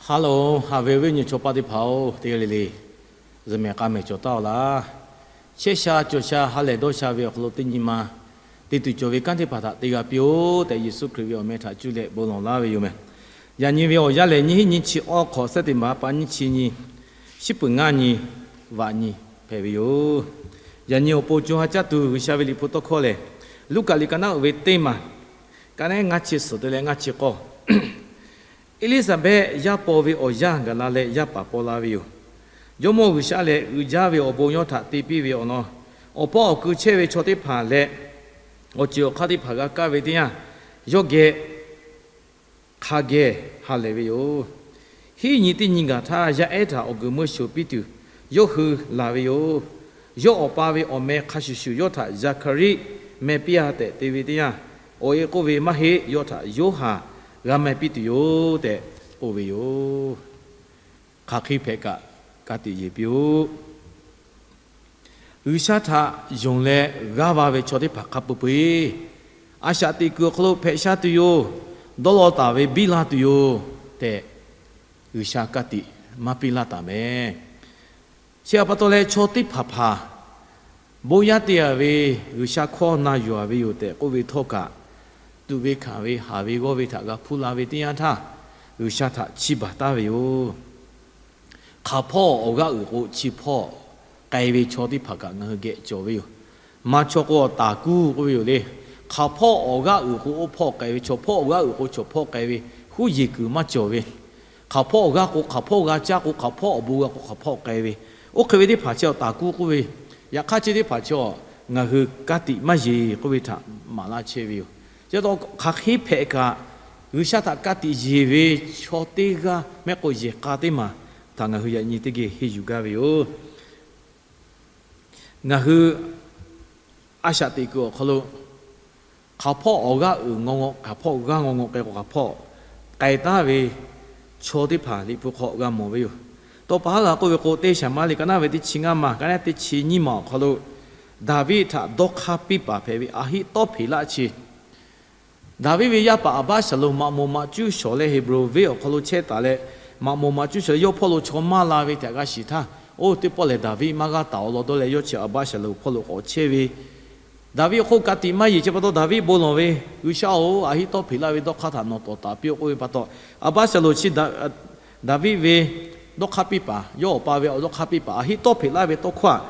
Hello, haꞈ ve awˬ viˉ awˬ nyi chaw paˆ teˇ hpaˍ-oˬ, teˇ g'aˇ le le zuhꞈ mehˍ k'a mehˍ cawˬ taˉ-oˬ laˇ. Chehˇ sha cawˬ sha ha lehˬ dawˇ sha ve awˬ hk'aw lo teˇ nyi ma te tuˬ cawˬ ve kanˉ teˇ hpaˍ htaꞈ te g'a piˇ-oˆ tehꞈ, Yeˍsuˆ Hkriꞈ ve awˬ meh htaꞈ cuˇ leh bon lawˬ laˇ ve yoˬ meh. Yaꞈ nyi ve awˬ yanˇ lehˬ, nyiˇ hinˉ nyiˇ chi awˇ hk'awꞈ, September pa nyiˇ chi nyi, shiˉ puˍ ngaˇ nyi, vaꞈ nyi hpehꞈ ve yoˬ. Yaꞈ nyi awˬ pon co ha caˇ tuˬ G'uiˬsha ve liꞈ hpu tawˇ hkawˇ lehˬ, Luˉkaꞈ liꞈ ka naˉ uiˍ ve teˇ maˬ, ka naˉ ngaˇ chi suhˍ te leh ngaˇ chi k'awˇ. Eˇliˇsaˍbehˆ yaˇ paw ve awˬ yanˇ gaˬ la leh yaˇ paˍ paw la ve yoˬ. Jawˇmawˇ G'uiˬsha lehˬ, uiˍ jaˇ ve awˬ bon yawˇ htaꞈ te piˇ ve awˬ lawn, awˬ pawˆ awˬ keu chehˇ ve chaw teˇ hpaˍ leh awˬ ceuˬ awˬ hk'aˇ teˇ hpaˍ g'a kaˇ ve teˇ yanˇ, yawˇ geh hk'a geh ha lehˬ ve yoˬ. Hiˉ nyi teˇ nyi gaˬ htaˇ, yaˇ ehˉ htaꞈ awˬ guiˬ meuˇ shoˍ piˇ tuˬ yawˇ hui laˬ ve yoˬ. Yawˇ awˬ pa ve awˬ meh hk'a shuˍ shuˍ yawˇ htaꞈ Zaˍhkaˍriˆ meh piˇ-a tehꞈ te ve teˇ yanˇ, awˬ e k'oˆ ve, Maˇ heˆ, yawˇ htaꞈ Yoˇhanˬ g'a meh piˇ tuˬ yoˬ tehꞈ k'oˆ ve yoˬ. Hk'aˬ hk'e hpehꞈ kaꞈ, ka tiꞈ yeˬ piˇ-oˆ. G'uiˬsha htaꞈ yonˍ leh g'aˇ va ve chaw teˇ hpaˍ hk'a peu peu-eˬ, a shaꞈ teꞈ kuiˬ awˬ hk'aw lo hpehꞈ sha tuˬ yoˬ, dawˇ law taˍ ve biˇ la tuˬ yoˬ tehꞈ, G'uiˬsha ka tiꞈ maˇ piˇ laˇ taˍ meh. Chi htaꞈ pa taw leh, chaw teˇ hpaˍ hpaˍ bon yaˇ te-a ve, G'uiˬsha hkawˇ na yuˬ-a ve yoˬ tehꞈ k'oˆ ve htawˇ kaꞈ, tuꞈ ve hkanˍ ve haˍ ve g'awˇ ve htaꞈ g'a hpuˇ la ve teˇ yanˇ htaˇ, G'uiˬsha htaꞈ chiˇ baˬ taˍ ve yoˬ. Hk'aˬ hpawˇ awˬ g'aˇ uiˍ k'o chi hpawˇ k'ai ve chaw teˇ hpaˍ kaꞈ ngaˬ hui geh cawˬ ve yoˬ. Maˇ chaw k'o, taˍ kuˇ k'oˆ ve yoˬ le. Hk'aˬ hpawˇ awˬ g'aˇ uiˍ k'o, oˇ hpawˇ k'ai ve, chaw hpawˇ awˬ g'aˇ uiˍ k'o, chaw hpawˇ k'ai ve, huˉ yeˬ kuiˬ maˇ cawˬ ve. Hk'aˬ hpawˇ awˬ g'aˇ k'o, hk'aˬ hpawˇ g'a caˇ k'o, hk'aˬ hpawˇ awˬ bon g'a k'o, hk'aˬ hpawˇ k'ai ve. Oˇ hk'e ve teˇ hpaˍ chi taˍ kuˇ k'oˆ ve. Yaꞈ hk'aˇ, chi teˇ hpaˍ chi ngaˬ hui ka tiꞈ maˇ yeˬ k'oˆ ve htaꞈ maˍ laˇ chehˇ ve yoˬ. Chi htaꞈ hk'aˬ hk'e hpehꞈ kaꞈ, G'uiˬsha htaꞈ ka tiꞈ yeˬ ve chaw teˇ g'aˇ mehˆ k'o, yehˬ k'a teˇ maˬ htaꞈ ngaˬ hui yaꞈ nyi teˇ geh henˇ yuˬ gaˇ ve yoˬ. Ngaˬ hui a shaꞈ teꞈ kuiˬ awˬ hk'aw lo, hk'aˬ hpawˇ awˬ g'aˇ uiˍ ngaw ngaw, hk'aˬ hpawˇ g'aˇ ngaw ngaw k'ai k'o, hk'aˬ hpawˇ k'ai taˍ ve chaw teˇ hpaˍ Liꞈ hpu hk'aw g'a mawˬ ve yoˬ. Tawˇ pa haˉ g'a k'oˆ ve k'o, Teˇ Saˍmaˍriˆ ka naˉ ve teˇ chi ngaˇ maˬ, ka naˉ teˇ chi nyiˇ maˬ awˬ hk'aw lo, Daˍviˆ htaꞈ dawˇ hk'aˇ piˇ paˍ hpehꞈ ve Aˍhiˆtawˇhpeˍlaˆ chi, Daˍviˆ ve yaˇ paˍ Aˍbaˆsaˍlonˍ maꞈ moˍ maꞈ cuˉ shawˍ leh Heˍbronˍ venˇ awˬ hk'aw lo chehˇ taˍ leh, maꞈ moˍ maꞈ cuˉ shawˍ leh yawˇ hpawˇ lo chaw maˇ la ve htaꞈ g'a shiˍ htaˇ, oˇ teˇ pawˆ lehˬ Daˍviˆ maˇ g'aˇ taˍ awˬ lawn dawˇ leh yawˇ chi Aˍbaˆsaˍlonˍ hpawˇ lo k'awꞈ chehˇ ve, Daˍviˆ hk'oˆ ka tiꞈ maˇ yeˬ chi pa taw, Daˍviˆ bon lawˬ ve, G'uiˬsha-oˬ, Aˍhiˆtawˇhpeˍlaˆ ve dawˇ hk'aˇ htaꞈ nawˬ tawˍ taˍ piˇ-oˆ k'oˆ ve pa taw, Aˍbaˆsaˍlonˍ chi Daˍviˆ ve dawˇ hk'aˇ piˇ paˍ, yawˇ awˬ pa ve awˬ dawˇ hk'aˇ piˇ paˍ Aˍhiˆtawˇhpeˍlaˆ ve tawˇ hkawˇ htaꞈ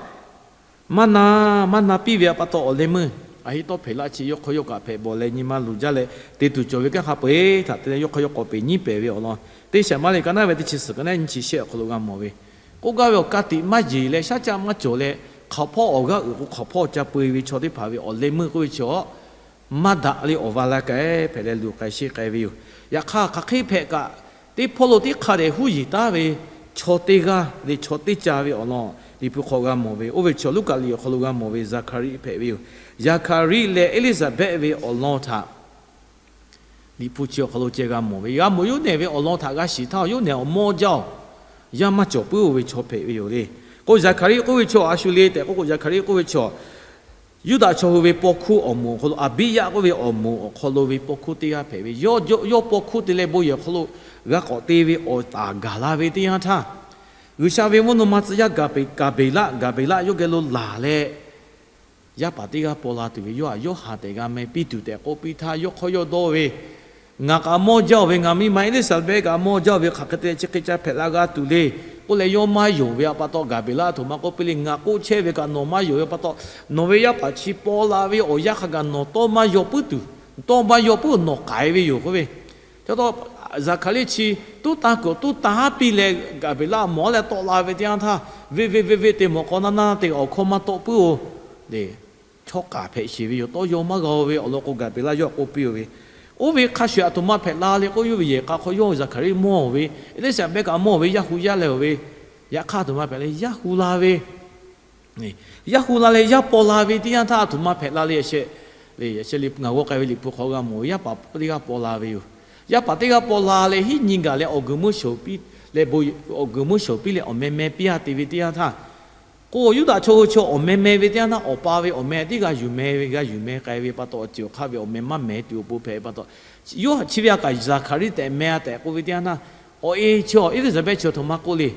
maˇ na, maˇ na piˇ ve pa taw, awˬ leh meuˇ Aˍhiˆtawˇhpeˍlaˆ chi yawˇ hk'aw yawˇ kaꞈ hpehꞈ bawˬ leh nyi ma luˬ jaˇ leh, te tuˬ cawˬ ve kanˉ hk'a peu-eˬ htaꞈ te leh yawˇ hk'aw yawˇ k'awꞈ peꞈ nyiˉ pehˍ ve awˬ lawn, Teˇ Saˍmaˍriˆ ka naˉ ve teˇ chi suhˍ ka naˉ nyiˇ chi shehˆ awˬ hk'aw lo g'a mawˬ ve. K'oˆ gaˇ ve awˬ ka tiꞈ maˇ yeˬ leh shaˉ caˆ maˇ cawˬ leh, hk'aˬ hpawˇ awˬ g'aˇ uiˍ k'o hk'aˬ hpawˇ ca peu-eˬ ve chaw teˇ hpaˍ ve awˬ leh meuˇ k'oˆ ve chaw, maˇ daꞈ le awˬ va la k'ai hpehꞈ leh luˬ k'ai sheˆ k'ai ve yoˬ. Yaꞈ hk'aˇ, hk'aˬ hk'e hpehꞈ kaꞈ, teˇ hpawˇ lo teˇ hk'a dehꞈ huˉ yeˬ taˍ ve chaw teˇ g'aˇ le chaw teˇ ca ve awˬ lawn Liꞈ hpu hk'aw g'a mawˬ ve, oˇ ve chaw Luˉkaꞈ liꞈ awˬ hk'aw lo g'a mawˬ ve Zaˍhkaˍriˆ hpehꞈ ve yoˬ. Zaˍhkaˍriˆ leh Eˇliˇsaˍbehˆ ve awˬ lawn htaꞈ Liꞈ hpu chi awˬ hk'aw lo ceh g'a mawˬ ve, g'a mawˬ Yoˇnaˍ ve awˬ lawn htaꞈ g'a shiˍ htaˇ, Yoˇnaˍ awˬ mawˇ jaˇ-oˬ, yaˇ maˇ cawˬ puiˉ-oˬ ve chaw hpehꞈ ve yoˬ le. K'o, Zaˍhkaˍriˆ k'oˆ ve chaw a shu le tehꞈ k'oˆ k'o, Zaˍhkaˍriˆ k'oˆ ve chaw Yuˇdaꞈ chaw hui ve paw hkuˇ awˬ moˍ awˬ hk'aw lo, Aˍbiˇyaˆ k'oˆ ve awˬ moˍ awˬ hk'aw lo ve paw hkuˇ teˇ g'aˇ hpehꞈ ve, yawˇ yawˇ paw hkuˇ te leh bon yehˬ awˬ hk'aw lo g'a k'awꞈ te ve awˬ taˍ gaˬ la ve teˇ yanˇ htaˇ, G'uiˬsha ve mvuhˇ naw ma tcuh yaˇ Gaˍbeˍlaˆ, Gaˍbeˍlaˆ yawˇ geh lo laˬ leh, yaˇ paˍ teˇ g'aˇ paw la tuˬ ve, yawˇ htaꞈ Yoˇhanˬ tehꞈ g'a meh piˇ tuˬ tehꞈ k'oˆ piˇ htaˇ, yawˇ hk'aw yawˇ dawˇ ve, Ngaˬ kaꞈ mawˇ jaˇ-oˬ ve, ngaˬ miˇ ma Eˇliˇsaˍbehˆ kaꞈ mawˇ jaˇ-oˬ ve, hk'aˬ hk'e te leh chi hk'e ca hpehꞈ la g'a tuˬ le k'oˆ leh, yawˇ maˇ yonˍ ve pa taw, Gaˍbeˍlaˆ a htoꞈ ma k'oˆ piˇ le, Ngaˬ k'oˆ chehˇ ve kaꞈ nawˬ maˇ yonˍ ve pa taw, nawˬ ve yaˇ paˍ chi paw la ve awˬ yanˇ hk'a gaˬ nawˬ tawˇ maˇ yaw puiˉ tuˬ, tawˇ maˇ yaw puiˉ nawˬ k'ai ve yoˬ k'oˆ ve. Chi taw Zaˍhkaˍriˆ chi tuˉ tanˇ kuiˬ tuˉ tanˇ haˉ piˇ leh, Gaˍbeˍlaˆ mawˬ leh tawˆ la ve teˇ yanˇ htaˇ, venˇ venˇ venˇ venˇ te mawˬ k'aw naˇ naˇ te awˬ hkawˇ maˇ tawˆ puiˉ-oˬ le. Chaw k'aˍ hpehꞈ sheˍ ve yoˬ. Tawˇ yaw maˇ g'a-oˬ ve awˬ lawn k'o, Gaˍbeˍlaˆ yawˇ htaꞈ k'oˆ piˇ-oˬ ve, Oˇ ve hk'a shuˍ aˬ htoꞈ ma hpehꞈ la le k'oˆ, yawˇ ve yehˬ k'a hk'aw yawˇ Zaˍhkaˍriˆ mawˇ-oˬ ve, Eˇliˇsaˍbehˆ kaꞈ mawˇ-oˬ ve, yaˇ hu yaˇ leh-oˬ ve, yaꞈ hk'aˇ aˬ htoꞈ ma hpehꞈ le, yaˇ hu la ve, yaˇ hu la leh yaˇ paw la ve teˇ yanˇ htaˇ aˬ htoꞈ ma hpehꞈ la le. Yaꞈ sheh le, yaꞈ sheh le ngaˬ g'awˇ k'ai ve Liꞈ hpu hk'aw g'a mawˬ ve, yaˇ paˍ teˇ g'aˇ paw la ve yoˬ. Yaˇ paˍ teˇ g'aˇ paw la leh hiˉ nyi gaˬ leh awˬ guiˬ meuˇ shawˍ piˇ leh, awˬ guiˬ meuˇ shawˍ piˇ leh awˬ meh meh piˇ-a te ve teˇ yanˇ htaˇ, k'o, Yuˇdaꞈ chaw hui chaw awˬ meh meh ve teˇ yanˇ htaˇ, awˬ pa ve awˬ meh tiˉ g'a yuˬ meh ve, g'a yuˬ meh k'ai ve pa taw, awˬ ceuˬ awˬ hk'aˇ ve awˬ meh maˇ meh tuˬ awˬ pon hpehꞈ ve pa taw, yawˇ chi ve a kaꞈ Zaˍhkaˍriˆ tehꞈ meh-a tehꞈ k'oˆ ve teˇ yanˇ htaˇ, Awˬ e chi Eˇliˇsaˍbehˆ chi aˬ htoꞈ ma k'oˆ le.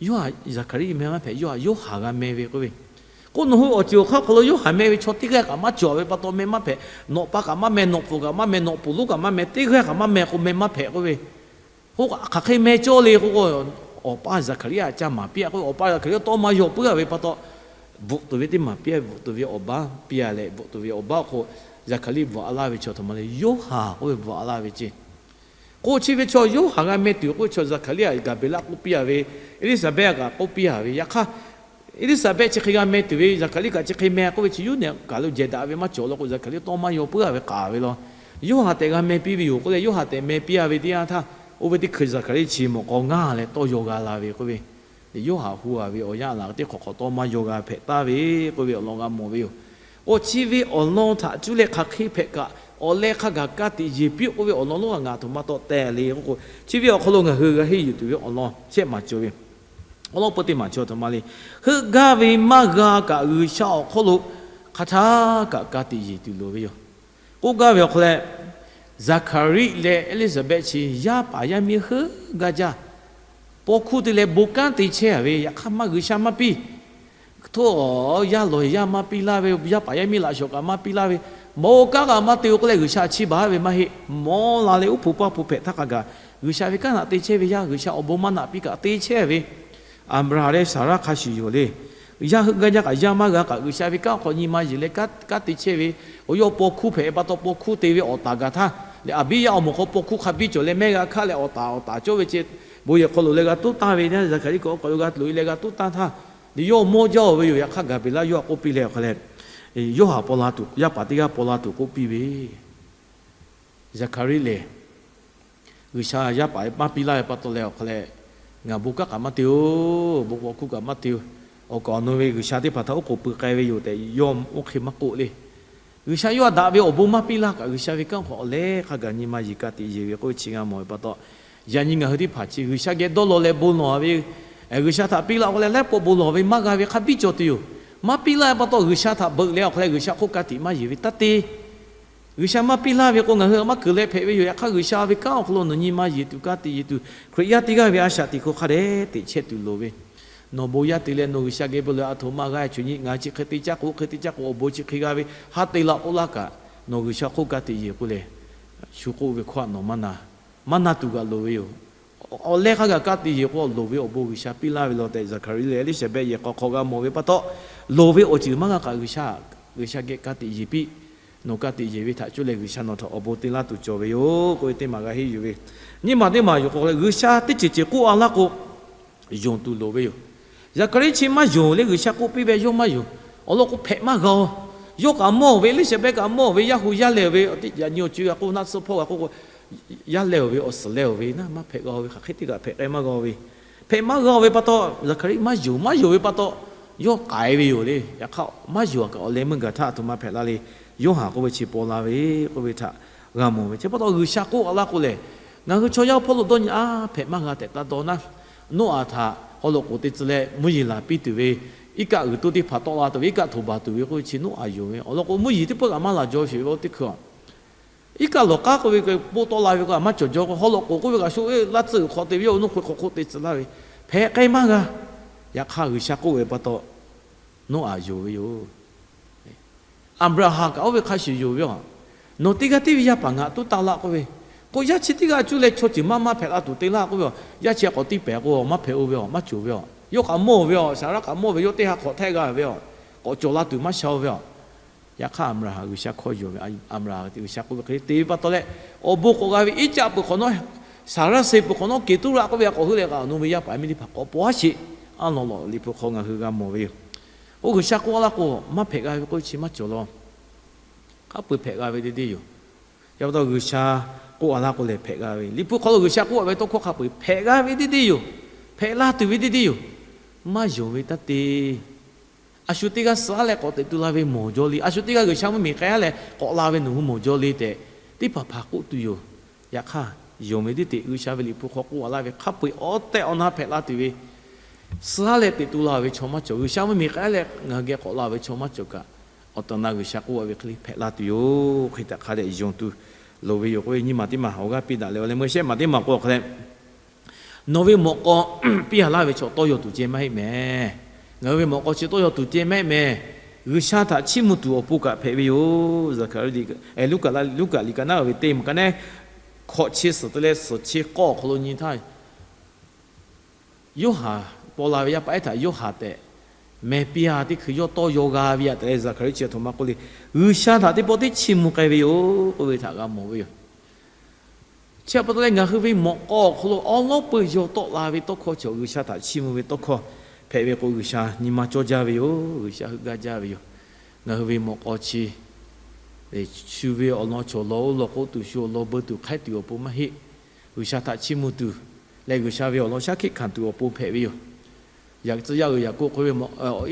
Yoˇhanˬ, Zaˍhkaˍriˆ meh maˇ hpehꞈ, Yoˇhanˬ, Yoˇhanˬ g'a meh ve k'oˆ ve. K'o, nawˬ hui awˬ ceuˬ awˬ hk'aˇ hk'aw lo Yoˇhanˬ meh ve chaw teˇ g'aˇ kaꞈ maˇ cawˬ ve pa taw meh maˇ hpehꞈ. Nawˬ pa kaꞈ maˇ meh, nawˬ pfuhˍ kaꞈ maˇ meh, nawˬ puˍ lonˉ kaꞈ maˇ meh, teˇ g'aˇ kaꞈ maˇ meh k'o meh maˇ hpehꞈ k'oˆ ve. K'o, hk'aˬ hk'e meh cawˇ le k'o, awˬ pa Zaˍhkaˍriˆ aꞈ ca maˍ piˇ-a k'oˆ ve. Awˬ pa Zaˍhkaˍriˆ tawˇ maˇ yaw puiˉ-a ve pa taw, bvuhꞈ tuˬ ve teˇ maˬ piˇ-a, bvuhꞈ tuˬ ve awˬ baˉ piˇ-a leh, bvuhꞈ tuˬ ve awˬ baˉ awˬ hk'oˆ Zaˍhkaˍriˆ bvuhꞈ-a laˇ ve chi aˬ htoꞈ ma le, Yoˇhanˬ k'oˆ ve bvuhꞈ-a laˇ ve ceˇ. K'o, chi ve chaw Yoˇhanˬ g'a meh tuˬ k'oˆ ve chaw Zaˍhkaˍriˆ aꞈ Gaˍbreˍlaˆ k'oˆ piˇ-a ve, Eˇliˇsaˍbehˆ kaꞈ k'oˆ piˇ-a ve. Yaꞈ hk'aˇ, Eˇliˇsaˍbehˆ chi hk'e g'a meh tuˬ ve Zaˍhkaˍriˆ kaꞈ chi hk'e meh k'oˆ ve chi, yawˇ nehˬ kaˬ lo jehˬ daꞈ ve maˇ cawˬ law k'o, Zaˍhkaˍriˆ tawˇ maˇ yaw puiˉ-a ve k'aˍ ve law. Yoˇhanˬ tehꞈ g'a meh piˇ ve yoˬ k'oˆ leh, Yoˇhanˬ tehꞈ meh piˇ-a ve teˇ yanˇ htaˇ, oˇ ve teˇ hkui Zaˍhkaˍriˆ chi mawˬ k'aw ngaˇ leh tawˇ yaw g'a la ve k'oˆ ve. Yoˇhanˬ hu-a ve awˬ yanˇ laˬ teˇ hk'awꞈ hk'awꞈ tawˇ maˇ yaw g'a hpehꞈ taˍ ve k'oˆ ve awˬ lawn g'a mawˬ ve yoˬ. K'o, chi ve awˬ lawn htaꞈ cuˇ leh hk'aˬ hk'e hpehꞈ kaꞈ, awˬ leh hk'a gaˬ ka tiꞈ yeˬ piˇ k'oˆ ve awˬ lawn lonˉ a ngaˬ htoꞈ ma taw teh le k'oˆ k'o, chi ve awˬ hk'aw lo ngaˬ hui g'a henˇ yuˬ tuˬ ve awˬ lawn shehˆ maˬ cawˬ ve. Awˬ lawn peu teˇ maˬ chi aˬ htoꞈ ma le. Heuˆ gaˇ ve maˇ g'a kaꞈ, G'uiˬsha awˬ hk'oˆ lo hk'a htaˇ kaꞈ ka tiꞈ yeˬ tuˬ loˍ ve yoˬ. K'oˆ gaˇ ve awˬ hk'aw leh, Zaˍhkaˍriˆ leh Eˇliˇsaˍbehˆ chi yaˇ paˍ yaˇ miˇ heuˆ gaˇ jaˇ. Paw hkuˇ te leh bon kanˉ te chehˇ-a ve, yaꞈ hk'aˇ maˇ G'uiˬsha maˇ piˇ. Hto, yaˇ lawˬ yaˇ maˇ piˇ laˇ ve, yaˇ paˍ yaˇ miˇ laꞈ shawˍ kaꞈ maˇ piˇ laˇ ve, bon kanˉ kaꞈ maˇ te-o k'oˆ leh G'uiˬsha chiˇ baˬ ve maˇ heˆ. Mawˇ la leh uˉ hpu paˇ hpu hpehꞈ htaˇ hk'a gaˬ, G'uiˬsha ve kanˉ htaꞈ te chehˇ ve yaˇ, G'uiˬsha awˬ bon maˇ naꞈ piˇ kaꞈ te chehˇ ve, Aˍbraˍhanˍ leh Saˍraˆ hk'a shuˍ yoˬ le. Yaˇ heuˆ gaˇ jaˇ kaꞈ yaˇ maˇ g'a kaꞈ, G'uiˬsha ve kanˉ awˬ hk'aw nyi ma yeˬ leh ka, ka te chehˇ ve, awˬ yawˇ paw hkuˇ hpehꞈ pa taw paw hkuˇ te ve awˬ taˍ gaˬ htaˇ, leh Aˍbiˇyaˇ awˬ moˍ hk'aw paw hkuˇ hk'a biˇ cawˬ leh mehˆ g'a hkaˆ leh awˬ taˍ awˬ taˍ cawˇ ve ceh, bon yehˬ hk'aw loꞈ leh g'a tuˉ tanˇ ve, Zaˍhkaˍriˆ kaꞈ awˬ hk'aw lo g'a loꞈ-e leh g'a tuˉ tanˇ htaˇ, leh yawˇ mawˇ jaˇ-o ve yoˬ. Yaꞈ hk'aˇ Gaˍbreˍlaˆ yawˇ htaꞈ k'oˆ piˇ leh awˬ hk'aw leh, Yoˇhanˬ paw la tuˬ, yaˇ paˍ teˇ g'aˇ paw la tuˬ k'oˆ piˇ ve, Zaˍhkaˍriˆ lehˬ, G'uiˬsha yaˇ paˍ maˇ piˇ laˇ ve pa taw leh awˬ hk'aw leh, ngaˬ bon kanˉ kaꞈ maˇ te-o, bon paw hkuˇ kaꞈ maˇ te-o, awˬ kaˍ awˬ nu ve G'uiˬsha teˇ hpaˍ htaꞈ oˉ k'oˍ pui k'ai ve yoˬ tehꞈ yawˇ oˇ hk'e maˇ k'oˆ le. G'uiˬsha yawˇ htaꞈ daꞈ ve awˬ bon maˇ piˇ laˇ kaꞈ, G'uiˬsha ve kanˉ hk'aw awˬ leh hk'a gaˬ nyi ma yeˬ ka tiꞈ yeˬ ve k'oˆ ve chi g'a mawˬ ve pa taw, yaꞈ nyi ngaˬ hui teˇ hpaˍ chi G'uiˬsha geh dawˇ law leh bon lawˬ ve, G'uiˬsha htaꞈ piˇ laˇ k'o leh laiˉ pawˆ bon lawˬ ve maˇ g'a ve hk'a biˇ cawˬ tuˬ yoˬ. Maˇ piˇ laˇ ve pa taw G'uiˬsha htaꞈ beuꞈ leh awˬ hk'aw leh G'uiˬsha hk'oˆ ka tiꞈ maˇ yeˬ ve taˇ te. G'uiˬsha maˇ piˇ laˇ ve k'o, ngaˬ hui maˇ keunˍ leh hpehꞈ ve yoˬ. Yaꞈ hk'aˇ, G'uiˬsha ve kanˉ awˬ hk'aw lo nawˬ nyi ma yeˬ tuˬ, ka tiꞈ yeˬ tuˬ, Hkriꞈ yaˇ teˇ g'aˇ ve a shaꞈ teꞈ hk'aˇ hk'a dehꞈ teꞈ chehˇ tuˬ loˍ ve, nawˬ bon yaˇ te leh nawˬ G'uiˬsha geh bon lawˬ, aˬ htoꞈ ma g'a, a shu nyi ngaˬ chi hk'e te caˇ k'o, hk'e te caˇ k'o, awˬ bon chi hk'e g'a ve, ha te laˇ k'oˆ laˇ kaꞈ, nawˬ G'uiˬsha hk'oˆ ka tiꞈ yeˬ k'oˆ leh, shu k'oˆ ve hkawˇ htaꞈ nawˬ maˇ na, maˇ na tuˬ g'aꞈ loˍ ve yoˬ. Awˬ leh hk'a gaˬ ka tiꞈ yeˬ k'o, loˍ ve awˬ bon G'uiˬsha piˇ laˇ ve law tehꞈ, Zaˍhkaˍriˆ leh Eˇliˇsaˍbehˆ yehˬ hk'aw hk'aw g'a mawˬ ve pa taw, loˍ ve awˬ ceuˬ maˇ g'a kaꞈ, G'uiˬsha, G'uiˬsha geh ka tiꞈ yeˬ piˇ. Nawˬ ka tiꞈ yeˬ ve htaꞈ cuˇ leh G'uiˬsha nawˬ htaꞈ awˬ bon te laˇ tuˬ cawˬ ve yoˬ k'oˆ ve teˇ maˬ g'a henˇ yuˬ ve. Nyiˇ maˬ teˇ maˬ yoˬ k'o, G'uiˬsha teˇ ceuˬ ceuˬ k'oˆ-a laˇ k'o, yonˍ tuˬ loˍ ve yoˬ. Zaˍhkaˍriˆ chi maˇ yonˍ leh G'uiˬsha k'oˆ piˇ ve, yawˇ maˇ yonˍ. Awˬ lawn k'o, hpehꞈ maˇ g'a-o. Yawˇ kaꞈ mawˇ ve, Eˇliˇsaˍbehˆ kaꞈ mawˇ ve, yaˇ hu yaˇ leh-o ve, awˬ teˇ yaꞈ nyi awˬ co g'a k'oˆ, naˆ tsuhˇ hpawˇ g'a k'oˆ k'o, yaˇ leh-o ve, awˬ suhˍ leh-o ve, naˆ maˇ hpehꞈ g'a-o ve, hk'aˬ hk'e teˇ g'aꞈ hpehꞈ k'ai maˇ g'a-o ve. Hpehꞈ maˇ g'a-o ve pa taw, Zaˍhkaˍriˆ maˇ yonˍ, maˇ yonˍ ve pa taw, yawˇ k'ai ve yoˬ le. Yaꞈ hk'aˇ, maˇ yonˍ kaꞈ awˬ leh meuˇ gaˬ htaˇ, aˬ htoꞈ ma hpehꞈ la le. Yoˇhanˬ k'oˆ ve chi paw la ve k'oˆ ve htaꞈ g'a mawˬ ve. Chi pa taw G'uiˬsha k'oˆ-a laˇ k'o lehˬ, ngaˬ hui chaw yaˇ hpawˇ lo dawˇ nyi-a, hpehꞈ maˇ g'a tehꞈ taˇ dawˇ naˉ. Noˉaꞈ htaꞈ haw loꞈ k'oˍ te tcuh leh mvuhˇ yeˬ laˬ piˇ tuˬ ve, iˉ kaˆ g'uiˬ toˇ teˇ hpaˍ tawˆ la tuˬ ve iˉ kaˆ htoꞈ baˬ tuˬ ve k'oˆ ve chi Noˉaꞈ yonˍ ve. Awˬ lawn k'o, mvuhˇ yeˬ teˇ pawˆ kaꞈ maˇ laˬ jaw sheˍ ve, oˇ teˇ hkui-a. Iˉ kaˆ lawˬ k'aˉ k'oˆ ve k'o, poˆ tawˆ la ve k'o, a maˇ cawˬ jaw k'o, haw loꞈ k'oˍ k'oˆ ve kaꞈ sho-e laˇ tcuhˆ uiˍ hk'aw te ve, oˇ nuˇ hk'oˆ hk'aw hk'oˆ te tcuh laˇ ve, hpehꞈ k'ai maˇ g'a. Yaꞈ hk'aˇ, G'uiˬsha k'oˆ ve pa taw, Noˉaꞈ yonˍ ve yoˬ. Aˍbraˍhanˍ kaꞈ oˇ ve hk'a shuˍ yonˍ ve-a. Nawˬ teˇ g'aˇ tiˉ ve yaˇ paˍ ngaˬ tuˉ taˇ laˇ k'oˆ ve, k'o, yaˇ chi teˇ g'aˇ cuˇ leh chaw ceuˬ maˇ maˇ hpehꞈ la tuˬ te laˇ k'oˆ ve-a. Yaˇ chi k'awꞈ tiˇ pehˍ k'o, maˇ hpehꞈ-o ve-a, maˇ cawˬ ve-a. Yawˇ kaꞈ mawˇ ve-a, Saˍraˆ kaꞈ mawˇ ve, yawˇ teˇ ha hk'awꞈ htehˆ g'a ve-a. K'awꞈ cawˬ la tuˬ maˇ sha-o ve-a. Yaꞈ hk'aˇ, Aˍbraˍhanˍ G'uiˬsha hkawˇ yonˍ ve, Aˍbraˍhanˍ G'uiˬsha k'oˆ ve hk'e te ve pa taw leh, awˬ bon k'awꞈ g'a ve Iˉcaˆ peuˬ hk'awꞈ nawˉ, Saˍraˆ se peuˬ hk'awꞈ nawˉ, Keˍtuˉraˆ k'oˆ ve a k'awꞈ heuˆ leh kaꞈ, awˬ nu ve yaˇ paˍ miˇ teˇ hpaˍ k'awꞈ paw-a sheˍ. A lawˬ lawꞈ Liꞈ hpu hk'aw ngaˬ hui g'a mawˬ ve yoˬ. Oˇ G'uiˬsha k'oˆ-a laˇ k'o, maˇ hpehꞈ g'a ve k'oˆ ve chi maˇ cawˬ law. Hk'a peu-eˬ hpehꞈ g'a ve teˇ deˇ yoˬ. Chi pa taw G'uiˬsha k'oˆ-a laˇ k'o lehˬ hpehꞈ g'a ve, Liꞈ hpu hk'aw lo G'uiˬsha k'oˆ-a ve tawˇ hkawˇ hk'a peu-eˬ hpehꞈ g'a ve teˇ deˇ yoˬ. Hpehꞈ la tuˬ ve teˇ deˇ yoˬ. Maˇ yonˍ ve taˇ te. A shu teˇ g'aˇ suh-a leh k'awꞈ teꞈ tu la ve mawˬ jaw le. A shu teˇ g'aˇ G'uiˬsha mvuhˇmiˬ k'ai-a leh k'awꞈ la ve nawˬ hui mawˬ jaw le tehꞈ, teˇ hpaˍ hpaˍ k'oˆ tuˬ yoˬ. Yaꞈ hk'aˇ, yonˍ ve teˇ teꞈ G'uiˬsha ve Liꞈ hpu hk'aw k'oˆ-a laˇ ve hk'a peu-eˬ awˬ tehˬ awˬ na hpehꞈ la tuˬ ve, suh-a leh teꞈ tu la ve chaw maˇ cawˬ. G'uiˬsha mvuhˇmiˬ k'ai leh ngaˬ hui geh k'awꞈ la ve chaw maˇ cawˬ kaꞈ, awˬ tehˬ awˬ na G'uiˬsha k'oˆ-a ve hk'e le hpehꞈ la tuˬ yoˬ. Hk'e htaꞈ hk'a dehꞈ yonˍ tuˬ loˍ ve yoˬ k'oˆ ve nyiˇ maˬ teˇ maˬ awˬ g'aˇ piˇ daꞈ leh, awˬ leh meuˇ shehˆ maˬ teˇ maˬ k'o awˬ hk'aw leh, Nawˬ ve mawꞈ k'aw piˇ a laˇ ve chaw tawˇ yaw tuˬ ceh maˇ heˆ mehˍ. Ngaˬ hui ve mawꞈ k'aw chi tawˇ yaw tuˬ ceh maˇ heˆ mehˍ. G'uiˬsha htaꞈ chiˇ mvuh tuˬ awˬ pon kaꞈ hpehꞈ ve yoˬ. Zaˍhkaˍriˆ, Luˉkaꞈ, Luˉkaꞈ liꞈ ka naˉ ve teˇ maˬ ka neˉ hkawꞈ chi suhˍ te leh suhˍ chi k'awˇ awˬ hk'aw lo nyi htaˇ, Yoˇhanˬ paw la ve yaˇ paˍ ehˉ htaꞈ Yoˇhanˬ tehꞈ meh piˇ a, teˇ hkui yawˇ tawˇ yaw g'a ve yaꞈ tehꞈ leh Zaˍhkaˍriˆ chi a htoꞈ ma k'oˆ le. G'uiˬsha htaꞈ teˇ pawˆ tiˉ chiˇ mvuh k'ai ve yoˬ k'oˆ ve htaꞈ g'a mawˬ ve yoˬ. Chi pa taw leh ngaˬ hui ve mawꞈ k'aw awˬ hk'aw lo awˉ lawˉ peuˇ yaw tawˆ la ve tawˇ hkawˇ chi G'uiˬsha htaꞈ chiˇ mvuh ve tawˇ hkawˇ hpehꞈ ve k'o, G'uiˬsha nyi ma cawˇ jaˇ ve yoˬ. G'uiˬsha heuˆ gaˇ jaˇ ve yoˬ. Ngaˬ hui ve mawꞈ k'aw chi shu ve awˬ lawn chaw lawn oˇ lawn k'oˆ tuˬ, shu awˬ lawn beu tuˬ hk'aiˉ tuˬ awˬ pon maˇ heˆ. G'uiˬsha htaꞈ chiˇ mvuh tuˬ leh G'uiˬsha ve awˬ lawn shaˉ hkiˆ hkanˍ tuˬ awˬ pon hpehꞈ ve yoˬ. Yaꞈ tcuh yaˇ uiˍ yaꞈ k'oˆ k'oˆ ve,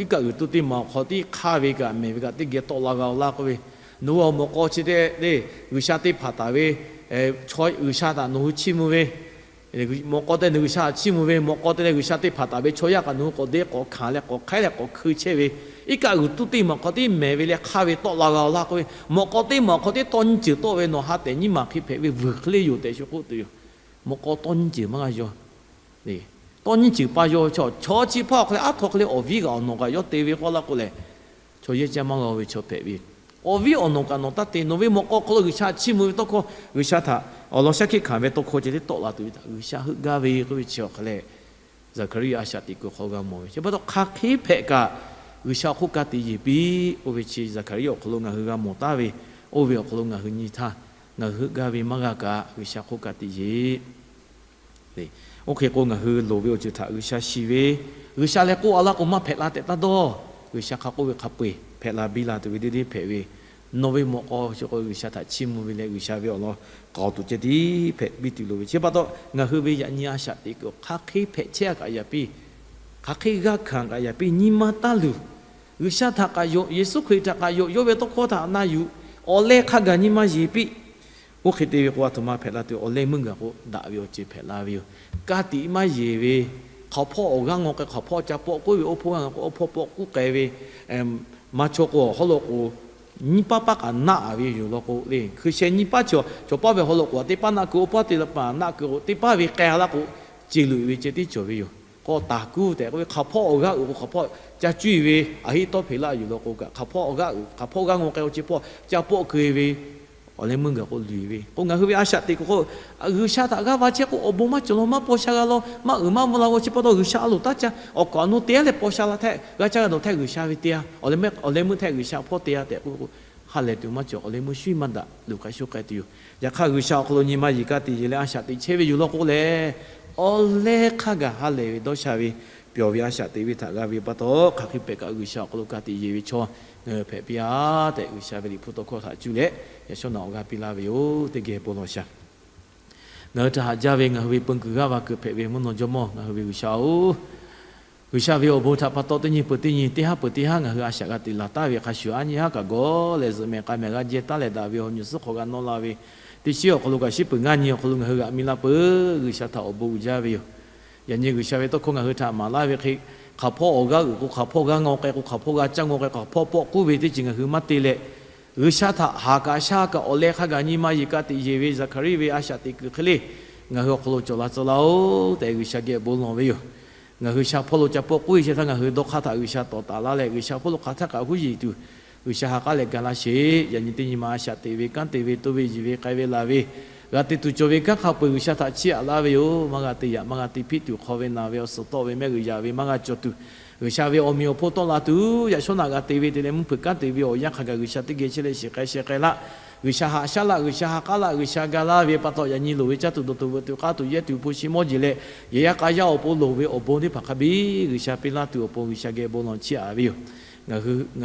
iˉ kaˆ g'uiˬ tuˇ teˇ maˬ awˬ hk'aw tiˉ hk'aˇ ve kaꞈ mehˍ ve kaꞈ teˇ geh tawˆ la g'a-oˬ laˇ k'oˆ ve, nawˬ hui awˬ mawꞈ k'aw chi te le, G'uiˬsha te hpanˍ taˍ ve, G'uiˬsha htaꞈ nawˬ hui chiˇ mvuh ve, mawꞈ k'aw te nawˬ G'uiˬsha htaꞈ chiˇ mvuh ve, mawꞈ k'aw te leh G'uiˬsha te hpanˍ taˍ ve chaw yaˇ kaꞈ nawˬ hui k'awꞈ deˇ k'awꞈ hkanˍ leh k'awꞈ hk'aiˉ leh k'awꞈ hkui chehˇ ve, iˉ kaˆ g'uiˬ tuˇ teˇ maˬ awˬ hk'aw tiˉ mehˍ ve leh hk'aˇ ve tawˆ la g'a-oˬ laˇ k'oˆ ve, mawꞈ k'aw teˇ maˬ awˬ hk'aw tiˉ tawˇ nyiˇ ceuˬ tawˆ ve nawˬ ha tehꞈ nyiˇ maˬ hk'e hpehꞈ ve vuiˬ hk'e le yoˬ tehꞈ shu k'oˆ tuˬ yoˬ. Mawꞈ k'aw tawˇ nyiˇ ceuˬ maˇ g'a yaw. Tawˇ nyiˇ ceuˬ pa yaw chaw, chaw chi hpaˇ awˬ hk'aw leh aˉ htaw hk'e le awˬ viˉ kaꞈ awˬ nawˬ kaꞈ yawˇ te ve k'oˆ laˇ k'o lehˬ, chaw yehˇ caˇ maˇ g'a ve chaw hpehꞈ ve. Awˬ viˉ awˬ nawˬ kaꞈ nawˬ taˇ te. Nawˬ ve mawꞈ k'aw hk'aw lo G'uiˬsha chiˇ mvuh ve tawˇ hkawˇ, G'uiˬsha htaꞈ awˬ lawn shaˉ hkiˆ hkanˍ ve tawˇ hkawˇ ceh tiˉ tawˆ la tuˬ ve htaꞈ G'uiˬsha heuˆ gaˇ ve k'oˆ ve chi awˬ hk'aw leh, Zaˍhkaˍriˆ a shaꞈ teꞈ kuiˬ hk'aw g'a mawˬ ve. Chi pa taw hk'aˬ hk'e hpehꞈ kaꞈ G'uiˬsha hk'oˆ ka tiꞈ yeˬ piˇ k'oˆ ve chi Zaˍhkaˍriˆ awˬ hk'aw lo ngaˬ hui g'a mawˬ taˍ ve, oˇ ve awˬ hk'aw lo ngaˬ hui nyi htaˇ, ngaˬ hui heuˆ gaˇ ve maˇ g'a kaꞈ G'uiˬsha hk'oˆ ka tiꞈ yeˬ Oˇ hk'e k'o, ngaˬ hui loˍ ve awˬ ceuˬ htaꞈ G'uiˬsha shiˍ ve, G'uiˬsha leh k'oˆ a laˇ k'o, maˇ hpehꞈ la tehꞈ taˇ dawˇ. G'uiˬsha hk'a k'oˆ ve hk'a peu-eˬ hpehꞈ la biˇ la tuˬ ve deˇ deˇ hpehꞈ ve, nawˬ ve mawꞈ k'aw chi k'o G'uiˬsha htaꞈ chiˇ mvuh ve leh G'uiˬsha ve awˬ lawn k'aoˍ tuˬ ceh tiˉ hpehꞈ biˇ tuˬ loˍ ve. Chi pa taw, ngaˬ hui ve yaꞈ nyi a shaꞈ teꞈ kuiˬ hk'aˬ hk'e hpehꞈ chehˇ a kaꞈ yaꞈ piˇ, hk'aˬ hk'e g'a hkanˍ kaꞈ yaꞈ piˇ, nyi ma taˇ luˬ. G'uiˬsha htaꞈ kaꞈ yonˍ, Yeˍsuˆ Hkriꞈ htaꞈ kaꞈ yonˍ, yawˇ ve tawˇ hkawˇ htaꞈ na yuˬ, awˬ leh hk'a gaˬ nyi ma yeˬ piˇ. Oˇ hk'e te ve k'o, a htoꞈ ma hpehꞈ la tuˬ, awˬ leh meuˇ gaˬ k'o daꞈ ve awˬ ceuˬ hpehꞈ la ve yoˬ. Ka tiꞈ maˇ yeˬ ve, hk'aˬ hpawˇ awˬ g'aˇ ngaw k'ai, hk'aˬ hpawˇ ca pawˆ k'oˆ ve, oˇ hpawˇ g'aˇ ngaw k'ai, oˇ hpawˇ pawˆ k'oˆ k'ai ve, maˇ chaw k'o awˬ hawˉ lo k'o, nyiˇ paˉ paˉ kaꞈ naˆ a ve yoˬ law k'o le. Hkui sheh nyiˇ paˉ chaw, chaw paˉ ve hawˉ lo k'o teˇ paˉ naˆ keu, oˇ paˉ teˇ paˉ naˆ keu k'o, teˇ paˉ ve k'ai a laˇ k'o, ce luꞈ ve ceh tiˉ cawˬ ve yoˬ. K'awꞈ taˍ kuˉ tehꞈ k'oˆ ve, hk'aˬ hpawˇ awˬ g'aˇ uiˍ k'o hk'aˬ hpawˇ ca cuˇ ve, a hiˆ tawˇ hpeꞈ laˇ yuˬ law k'o kaꞈ, hk'aˬ hpawˇ awˬ g'aˇ uiˍ, hk'aˬ hpawˇ g'aˇ ngaw k'ai k'o chi hpawˇ ca pawˆ keu ve, awˬ leh meuˇ gaˬ k'o luˬ ve k'o, ngaˬ hui ve a shaꞈ teꞈ kuiˬ k'o, G'uiˬsha htaꞈ g'aˇ va chehˇ k'o, awˬ bon maˇ cawˬ la, maˇ paw sha g'a law, maˇ uiˍ maˇ mvuh la g'o, chi pa taw G'uiˬsha a loˍ taˇ ca, awˬ kaˍ awˬ nu te a leh paw sha la htaˇ, g'a caˇ g'a dawˬ htaˇ G'uiˬsha ve te a, awˬ leh meuˇ htaˇ G'uiˬsha hpawˇ te a tehꞈ k'oˆ ve k'o, ha lehˬ tuˬ maˇ cawˬ, awˬ leh meuˇ shuˉ maˇ daꞈ, luˬ k'ai shuˉ k'ai tuˬ yoˬ. Yaꞈ hk'aˇ, G'uiˬsha awˬ hk'aw lo nyi ma yeˬ ka tiꞈ yeˬ leh a shaꞈ teꞈ chehˇ ve yoˬ law k'o lehˬ, awˬ leh hk'a gaˬ ha lehˬ ve dawˇ sha ve, pyawˬ ve a shaꞈ teꞈ ve htaꞈ g'a ve pa taw, hk'aˬ hk'e pehꞈ kaꞈ G'uiˬsha awˬ hk'aw lo ka tiꞈ yeˬ ve chaw ngaˬ hui hpehꞈ piˇ a tehꞈ, G'uiˬsha ve liꞈ hpu tawˇ hkawˇ htaꞈ cuˇ leh yaꞈ shawˉ naꞈ awˬ g'aˇ piˇ laˇ ve yoˬ. Teˇ geh bon lawˬ shaˍ. Ngaˬ hui htaꞈ haꞈ jaˇ ve ngaˬ hui ve peu kuiˬ g'aˇ va kuiˬ hpehꞈ ve mvuhˇ naw jawˇmawˇ ngaˬ hui ve G'uiˬsha-oˬ, G'uiˬsha ve awˬ bon htaꞈ pa taw teˇ nyi peuˬ teˇ nyi, teˇ haˉ peuˬ teˇ haˉ ngaˬ hui a shaꞈ g'a teꞈ laˬ taˍ ve hk'a shuˍ, a nyi haˉ kaꞈ gawˬ leh zuhꞈ mehˍ k'a mehˍ g'a jehˇ taˉ leh daꞈ ve awˬ nyuˬ suhˉ hk'aw g'a nawˇ la ve, teˇ shiˉ awˬ hk'aw lo kaꞈ shiˉ peuˬ ngaˇ nyi awˬ hk'aw lo ngaˬ hui g'aꞈ mi la peuˬ. G'uiˬsha htaꞈ awˬ bon uiˍ jaˇ ve yoˬ. Yaꞈ nyi G'uiˬsha ve tawˇ hkawˇ ngaˬ hui htaꞈ maˍ laˇ ve hk'e, hk'aˬ hpawˇ awˬ g'aˇ uiˍ k'o, hk'aˬ hpawˇ g'aˇ ngaw k'ai k'o, hk'aˬ hpawˇ g'aˇ caˇ ngaw k'ai k'o, hk'aˬ hpawˇ pawˆ k'oˆ ve teˇ ceuˬ ngaˬ hui maˇ te leh, G'uiˬsha htaꞈ haˍ kaꞈ shaˉ kaꞈ awˬ leh hk'a gaˬ nyi ma yeˬ ka tiꞈ yeˬ ve Zaˍhkaˍriˆ ve a shaꞈ teꞈ kuiˬ hk'e le, ngaˬ hui awˬ hk'aw lo cawˬ la tcuh laˇ-oˬ tehꞈ G'uiˬsha geh bon lawˬ ve yoˬ. Ngaˬ hui sha hpawˇ lo ca pawˆ k'oˆ ve chi htaˇ ngaˬ hui dawˇ hk'aˇ htaꞈ G'uiˬsha tawˍ taˍ laˇ leh, G'uiˬsha hpawˇ lo hk'aˬ htaˇ kaꞈ huˉ yeˬ tuˬ G'uiˬsha ha k'aˉ leh ga laˇ sheˍ. Yaꞈ nyi teˇ nyi ma a shaꞈ teꞈ ve, kanˉ te ve, to ve, yiˬ ve, k'ai ve, laˬ ve, g'a te tuˬ cawˬ ve kanˉ hk'a peu-eˬ G'uiˬsha htaꞈ chiˇ aꞈ laˇ ve yoˬ. Maˇ g'a te yaꞈ, maˇ g'a te hpiˆ tuˬ, hk'aw ve naˬ ve, awˬ suhˍ tawˆ ve, mehˆ g'uiˬ yaꞈ ve maˇ g'a cawˬ tuˬ, G'uiˬsha ve awˬ meꞈ awˬ hponˇ tawˆ la tuˬ, yaꞈ shawˉ naꞈ g'a te ve te leh mvuhˇ hpeuꞈ kanˉ te ve awˬ yanˇ hk'a gaˬ G'uiˬsha teˇ geh chehˇ leh shiˍ k'ai sheh k'ai laˇ. G'uiˬsha haꞈ shaˉ laˇ, G'uiˬsha ha k'aˉ laˇ, G'uiˬsha ga laˇ ve pa taw, yaꞈ nyi loˍ ve caˇ tuˬ dawˬ tuˬ veuꞈ tuˬ k'aˇ tuˬ yehˇ tuˬ hpu shi mawˇ jeˬ leh, yehˬ yaˇ k'a yaˇ awˬ pon loˍ ve awˬ bon teˇ hpaˍ hk'a biˇ G'uiˬsha piˇ laˇ tuˬ awˬ pon G'uiˬsha geh bon lawˬ chiˇ aꞈ ve yoˬ. Ngaˬ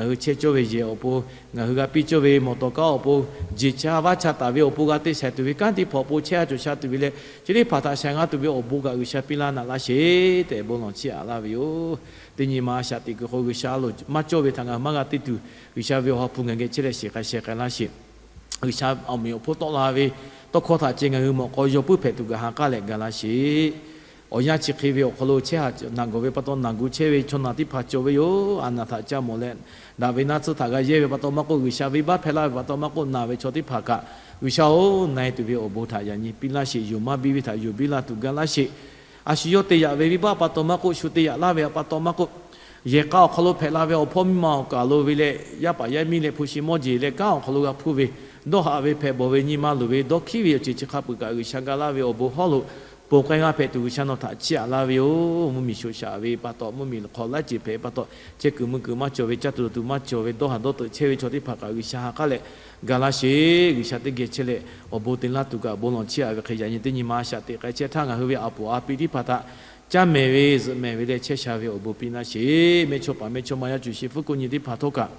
hui chehˇ cawˇ ve yehˬ awˬ pon, ngaˬ hui g'a piˇ cawˇ ve mawˬ tawˍ kaˉ awˬ pon, jeˬ cha vaˇ cha taˍ ve awˬ pon g'a te shaiˍ tuˬ ve kanˉ teˇ hpaˍ awˬ pon chehˇ a cawˬ sha tuˬ ve leh, chi teˇ hpaˍ htaꞈ shaiˍ g'a tuˬ ve awˬ bon kaꞈ G'uiˬsha piˇ laˇ naꞈ laˇ sheˍ tehꞈ bon lawˬ chiˇ aꞈ laˇ ve yoˬ. Teˇ nyi ma a shaꞈ teꞈ kuiˬ hk'aw G'uiˬsha a loˍ maˇ cawˇ ve htaꞈ ngaˬ hui maˇ g'a te tuˬ, G'uiˬsha ve awˬ ha hpu ngaˬ geh chehˇ leh shiˍ k'ai sheh k'ai laˇ sheˍ. G'uiˬsha awˬ meꞈ awˬ hponˇ tawˆ la ve tawˇ hkawˇ htaꞈ ceh ngaˬ hui mawˬ k'aw yaw puiˉ hpehꞈ tuˬ gaˬ ha k'aˉ leh ga laˇ sheˍ. Awˬ yanˇ chi hk'e ve awˬ hk'aw lo chehˇ haꞈ naˬ gawˬ ve pa taw, naˬ gu chehˇ ve chaw naˬ teˇ hpaˍ cawˬ ve yoˬ. A naˬ htaꞈ caˇ mawˬ leh, daꞈ ve naˇ tsuhˇ htaꞈ g'a yehˇ ve pa taw maˇ k'oˆ, G'uiˬsha venˇbaˆ hpehˇ laˇ ve pa taw maˇ k'oˆ, naˬ ve chaw teˇ hpaˍ kaꞈ, G'uiˬsha-oˬ, na e tuˬ ve awˬ bon htaꞈ yaꞈ nyi piˇ laˇ sheˍ. Yonˍ maˇ biˇ ve htaꞈ yonˍ biˇ la tuˬ ga laˇ sheˍ. A shu yawˇ te yaꞈ ve venˇbaˆ pa taw maˇ k'oˆ, shu te yaꞈ laˇ ve pa taw maˇ k'oˆ, yehˬ k'a awˬ hk'aw lo hpehꞈ la ve awˬ hpawˇ miˇ ma awˬ kaˍ lo ve leh, yaˇ paˍ yaˇ miˇ leh hpu shi mawˇ jeˬ leh kanˉ awˬ hk'aw lo g'a hpuˇ ve, dawˇ haꞈ ve hpehꞈ bawˬ ve nyi ma luˬ ve dawˇ hkiˉ ve awˬ ceuˬ chi hk'a peuˬ kaꞈ G'uiˬsha ga laˇ ve awˬ bon hawˉ lo ponˬ k'ai g'a hpehꞈ tuˬ G'uiˬsha nawˬ htaꞈ chiˇ aꞈ laˇ ve yoˬ. Mvuhˇmiˬ shoˍ shaꞈ ve pa taw, mvuhˇmiˬ hk'aw laiˉ ceuˬ hpehꞈ ve pa taw, chehˇ kuiˬ mui kuiˬ maˇ cawˬ ve, caˇ tuˬ dawˬ tuˬ maˇ cawˬ ve, dawˇ haꞈ dawˇ teuꞈ chehˇ ve chaw teˇ hpaˍ kaꞈ G'uiˬsha ha k'aˉ leh ga laˇ sheˍ. G'uiˬsha teˇ geh chehˇ leh awˬ bon te laˇ tuˬ kaꞈ bon lawˬ chiˇ aꞈ ve hk'e, yaꞈ nyi teˇ nyi ma a shaꞈ teꞈ k'ai chehˇ htaˇ, ngaˬ hui ve a poˍ a pi teˇ hpaˍ htaꞈ caˇ mehˍ ve zuhꞈ mehˍ ve leh chehˇ sha ve awˬ bon piˇ laˇ sheˍ. Mehˇchawˇpaˍ mehˇchawˇma yaˇ cuˬ shi fuˉ ko nyi teˇ hpaˍ htawˇ kaꞈ,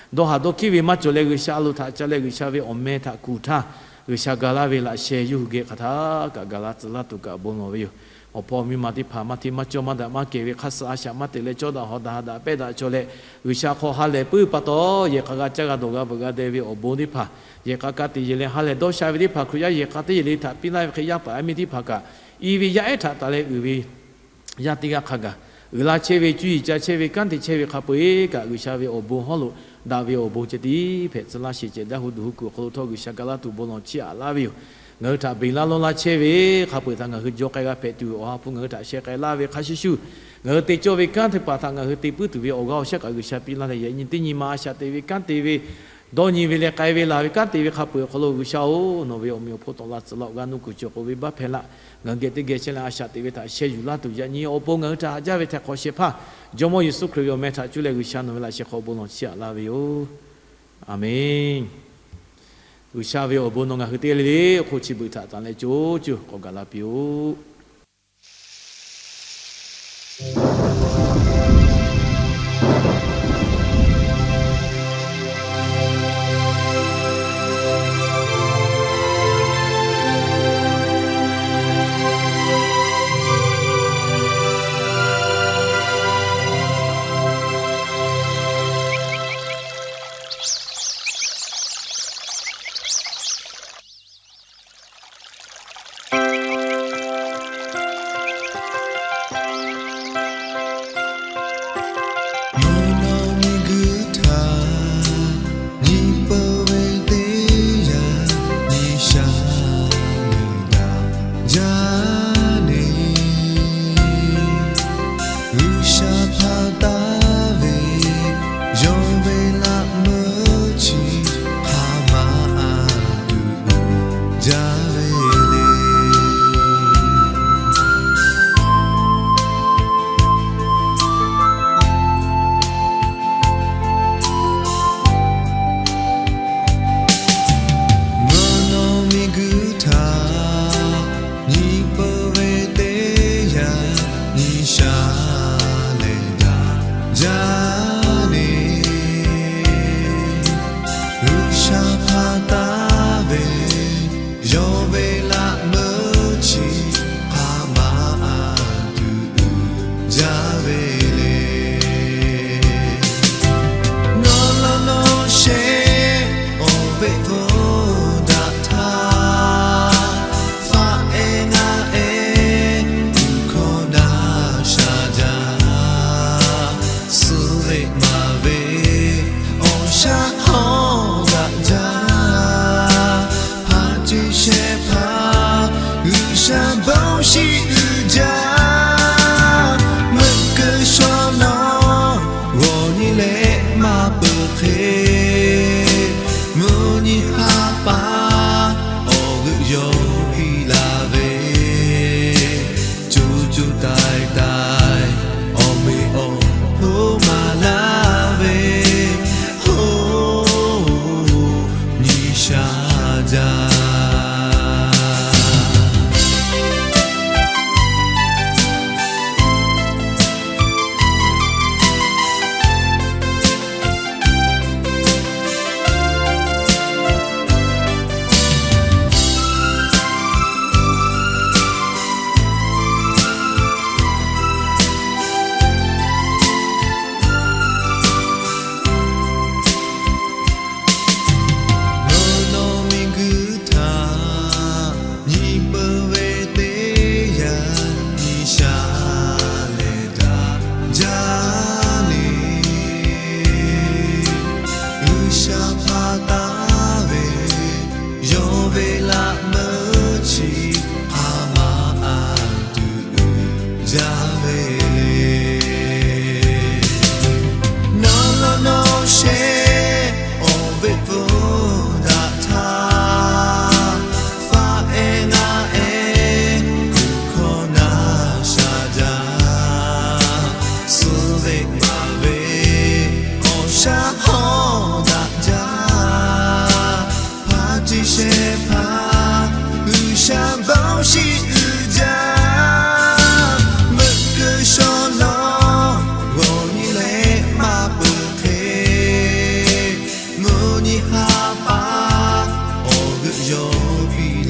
dawˇ haꞈ dawˇ hkiˉ ve maˇ cawˬ leh G'uiˬsha a loˍ htaꞈ ca leh G'uiˬsha ve awˬ meh htaꞈ kuˬ htaˇ, G'uiˬsha ga laˇ ve laꞈ sheh yawˇ hui geh hk'aˬ htaˇ kaꞈ ga laˇ tcuh laˇ tuˬ kaꞈ bon lawˬ ve yoˬ. Awˬ hpawˇ miˇ ma teˇ hpaˍ maˇ hteˇ maˇ cawˇ maˇ daꞈ maˇ kehˬ ve hk'aˇ suh a shaꞈ maˇ teꞈ leh cawˇ daꞈ hawˍ daꞈ ha daꞈ pehˇ daꞈ cawˬ leh, G'uiˬsha hk'aw ha lehˬ puiˉ pa taw, yehˬ k'a g'a caˇ g'a dawˬ g'a veuꞈ g'a deh ve awˬ bon teˇ hpaˍ, yehˬ k'a ka te yehˬ leh ha lehˬ dawˇ sha ve teˇ hpaˍ, Hkriꞈ yaˇ yehˬ k'a teˇ yehˬ le htaꞈ piˇ laˇ ve hk'e, yaˇ paˍ yaˇ miˇ teˇ hpaˍ kaꞈ i ve yaˇ ehˉ htaꞈ taˍ leh uiˍ ve yaˇ teˇ g'aˇ hk'a gaˬ uiˍ la chehˇ ve, cuˇ yiˍ ca chehˇ ve, kanˉ te chehˇ ve hk'a peu-eˬ kaꞈ, G'uiˬsha ve awˬ bon hawˉ lo daꞈ ve awˬ bon ceh tiˉ hpehꞈ tcuh laˇ sheˍ ceh, daˇ hu duˬ hu kuiˬ awˬ hk'aw lo htawˇ G'uiˬsha ga laˇ tuˬ bon lawˬ chiˇ aꞈ laˇ ve yoˬ. Ngaˬ hui htaꞈ beˬ laˇ lawˇ laˇ chehˇ ve hk'a peu-eˬ htaꞈ ngaˬ hui jaw k'ai g'a hpehꞈ tuˬ, Awˬ ha hpu ngaˬ hui htaꞈ sheh k'ai laˇ ve hk'a shuˍ shuˍ, ngaˬ hui te cawˇ ve kanˉ teˇ hpaˍ htaꞈ ngaˬ hui te puiˉ tuˬ ve awˬ g'aˇ awˬ shaˉ kaꞈ G'uiˬsha piˇ laˇ leh, yaꞈ nyi teˇ nyi ma a shaꞈ teꞈ ve kanˉ te ve, dawˇ nyi ve leh k'ai ve laˬ ve kanˉ te ve hk'a peu-eˬ awˬ hk'aw lo G'uiˬsha-oˬ, nawˬ ve awˬ meꞈ awˬ hponˇ tawˆ la tcuh laˇ-oˬ, g'a nuˇ kuiˬ cawˬ k'oꞈ ve baˆ hpehꞈ laˇ. Ngaˬ hui geh teˇ geh chehˇ leh a shaꞈ teꞈ ve htaꞈ sheh yuˬ laˇ tuˬ, yaꞈ nyi awˬ pon ngaˬ hui htaꞈ haꞈ jaˇ ve htaiˍ hk'awꞈ shehˍ hpaˇ Jawˇmawˇ Yeˍsuˆ Hkriꞈ ve awˬ meh htaꞈ cuˇ leh G'uiˬsha nawˬ ve laꞈ sheh hk'aw bon lawˬ chiˇ aꞈ laˇ ve yoˬ. Aˬmenˍ. G'uiˬsha ve awˬ bon nawˬ ngaˬ hui teˇ g'aˇ le le awˬ hk'oˆ chi beuꞈ htaꞈ tanˬ leh co co k'awꞈ gaˬ la piˇ-oˆ. Mvuhˇ naw miˬguiˬ htaꞈ nyi peuˬ ve teˇ yanˇ, nyi sha leh daꞈ jaˇ neˬ. G'uiˬsha hpanˍ taˍ ve yawˇ ve laꞈ meuˇ chi hk'aˬ ma a tuˬ jaˇ ve le. Mvuhˇ naw miˬguiˬ htaꞈ nyi peuˬ ve teˇ yanˇ, nyi sha leh daꞈ jaˇ neˬ. G'uiˬsha hpanˍ taˍ ve yawˇ ve laꞈ meuˇ chi hk'aˬ ma a tuˬ uiˍ jaˇ ve le. Nawˬ lawn nawˬ sheˍ awˬ ve hpfuhˇ daꞈ htaˇ, faˆ ehˉ ngaˆ ehˉ tuˬ hkawˇ daꞈ sha jaˇ. Suh ve maˍ ve awˬ shaˉ hk'awˇ daꞈ jaˇ. Haꞈ ceˇ shehˍ hpaˇ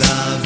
taˍ